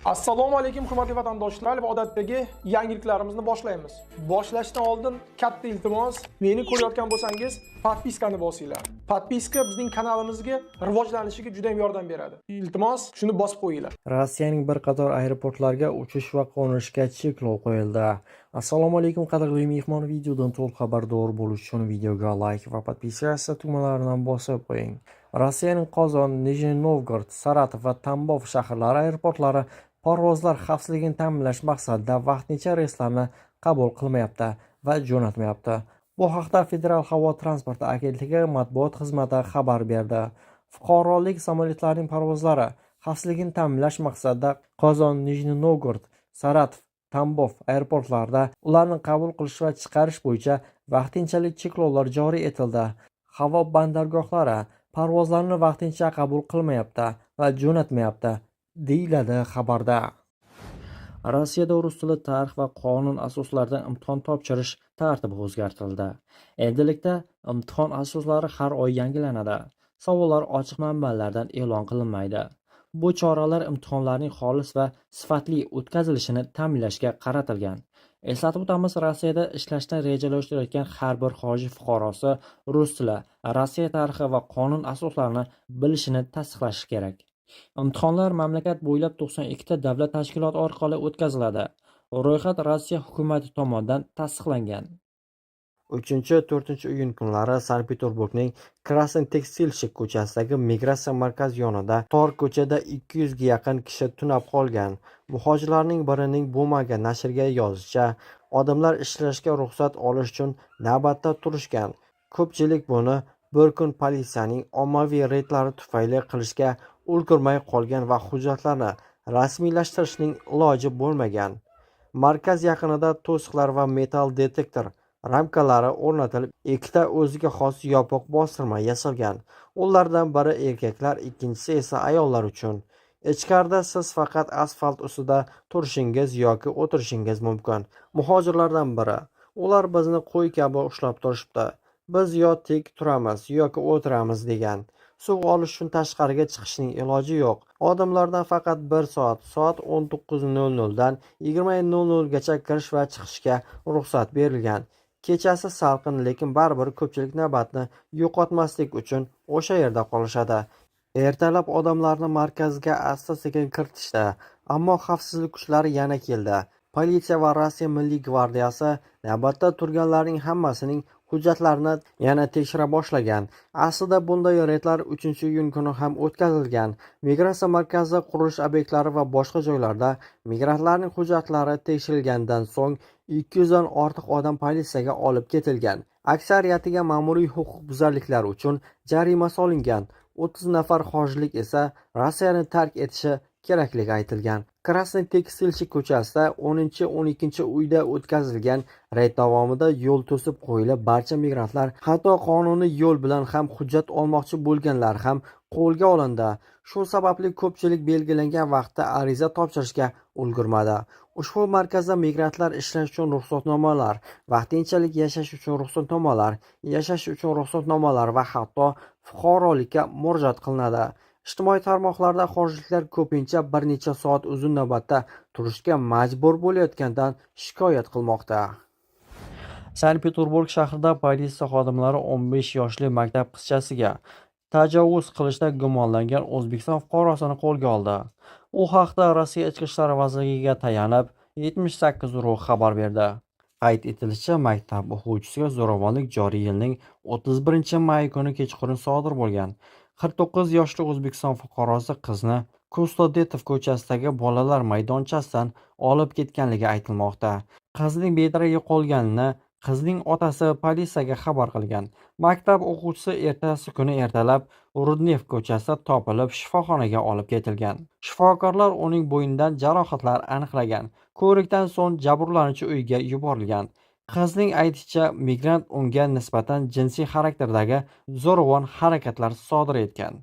Assalomu alaykum, hurmatli vatandoshlar, va odatdagi yangiliklarimizni boshlaymiz. Boshlashdan oldin katta iltimos, meni ko'rayotgan bo'lsangiz, подписка ni bosinglar. Подписка bizning kanalimizga rivojlanishiga juda ham yordam beradi. Iltimos, shuni bosib qo'yinglar. Rossiyaning bir qator aeroportlariga uchish va qo'nishga cheklov qo'yildi. Assalomu alaykum, qadrli mehmon. Videodan to'liq xabardor bo'lish uchun videoga layk va подписаться tugmalarini bosib qo'ying. Rossiyaning Qozon, Nijniy Novgorod, Saratov va Tambov shaharlari aeroportlari parvozlar xavfsizligini ta'minlash maqsadida vaqtincha reyslarni qabul qilmayapti va jo'natmayapti. Bu haqda Federal havo transporti agentligi matbuot xizmati xabar berdi. Fuqarolik samolyotlarining parvozlari xavfsizligini ta'minlash maqsadida Qozon, Nijniy Novgorod, Saratov, Tambov aeroportlarida ularni qabul qilish va chiqarish bo'yicha vaqtinchalik cheklovlar joriy etildi. Havo bandargohlari parvozlarni vaqtincha qabul qilmayapti va jo'natmayapti, deyiladi xabarda. Rossiyada rus tili, tarix va qonun asoslarida imtihon topshirish tartibi o'zgartirildi. Endilikda imtihon asoslari har oy yangilanadi. Savollar ochiq manbalardan e'lon qilinmaydi. Bu choralar imtihonlarning xolis va sifatli o'tkazilishini ta'minlashga qaratilgan. Eslatib o'tamiz, Rossiyada ishlashni rejalashtirayotgan har bir xorij fuqarosi rus tili, Rossiya tarixi va qonun asoslarini bilishini tasdiqlashi kerak. Imtihonlar mamlakat bo'ylab 92 ta davlat tashkiloti orqali o'tkaziladi. Ro'yxat Rossiya hukumati tomonidan tasdiqlangan. 3-4 iyun kunlari Sankt-Peterburgning Krasniy Tekstilshik ko'chasidagi migratsiya markazi yonida tor ko'chada 200 ga yaqin kishi tunab qolgan. Muhojirlarning birining "Bumaga" nashriga yozishicha, odamlar ishlashga ruxsat olish uchun navbatda turishgan. Ko'pchilik buni bir kun politsiyaning ommaviy reydlari tufayli qilishga ulgurmay qolgan va hujjatlarni rasmiylashtirishning iloji bo'lmagan. Markaz yaqinida to'siqlar va metall detektor ramkalari o'rnatilib, ikkita o'ziga xos yopiq bostirma yasalgan. Ulardan biri erkaklar, ikkinchisi esa ayollar uchun. Ichkarida siz faqat asfalt ustida turishingiz yoki o'tirishingiz mumkin. Muhojirlardan biri: "Ular bizni qo'y kabi ushlab turishibdi. Biz yo tik turamiz yoki o'tiramiz", degan. Suv olish uchun tashqariga chiqishning iloji yo'q. Odamlardan faqat bir soat, soat 19:00 dan 20:00 gacha kirish va chiqishga ruxsat berilgan. Kechasi salqin, lekin baribir ko'pchilik navbatni yo'qotmaslik uchun o'sha yerda qolishadi. Ertalab odamlarni markazga asta-sekin kiritishdi, ammo xavfsizlik kuchlari yana keldi. Politsiya va Rossiya Milliy gvardiyasi navbatda turganlarning hammasining hujjatlarini yana tekshira boshlagan. Aslida bunday reydlar 3-iyun kuni ham o'tkazilgan. Migratsiya markazi, qurilish obyektlari va boshqa joylarda migrantlarning hujjatlari tekshirilgandan so'ng 200 dan ortiq odam politsiyaga olib ketilgan. Aksariyatiga ma'muriy huquqbuzarliklar uchun jarima solingan. 30 nafar xorijlik esa Rossiyani tark etishi kerakligi aytilgan. Krasniy Tekstilshik ko'chasida 10-12 uyda o'tkazilgan reyd davomida yo'l to'sib qo'yilib, barcha migrantlar, hatto qonuniy yo'l bilan ham hujjat olmoqchi bo'lganlar ham qo'lga olindi. Shu sababli ko'pchilik belgilangan vaqtda ariza topshirishga ulgurmadi. Ushbu markazda migrantlar ishlash uchun ruxsatnomalar, vaqtinchalik yashash uchun ruxsatnomalar, yashash uchun ruxsatnomalar va hatto fuqarolikka murojaat qilinadi. Ijtimoiy tarmoqlarda xorijliklar ko'pincha bir necha soat uzun navbatda turishga majbur bo'layotganidan shikoyat qilmoqda. Sankt-Peterburg shahrida politsiya xodimlari 15 yoshli maktab qizchasiga tajovuz qilishda gumonlangan O'zbekiston fuqarosini qo'lga oldi. U haqda Rossiya Ichki ishlar vazirligiga tayanib, 78.ru xabar berdi. Qayd etilishicha, maktab o'quvchisiga zo'ravonlik joriy yilning 31-may kuni kechqurun sodir bo'lgan. 49 yoshli O'zbekiston fuqarosi qizni Kustodetov ko'chasidagi bolalar maydonchasidan olib ketganligi aytilmoqda. Qizning bedarak yo'qolganini qizning otasi politsiyaga xabar qilgan. Maktab o'quvchisi ertasi kuni ertalab Rudnev ko'chasida topilib, shifoxonaga olib ketilgan. Shifokorlar uning bo'ynidan jarohatlar aniqlagan. Ko'rikdan so'ng jabrlanuvchi uyiga yuborilgan. Qizning aytishicha, migrant unga nisbatan jinsiy xarakterdagi zo'ravon harakatlar sodir etgan.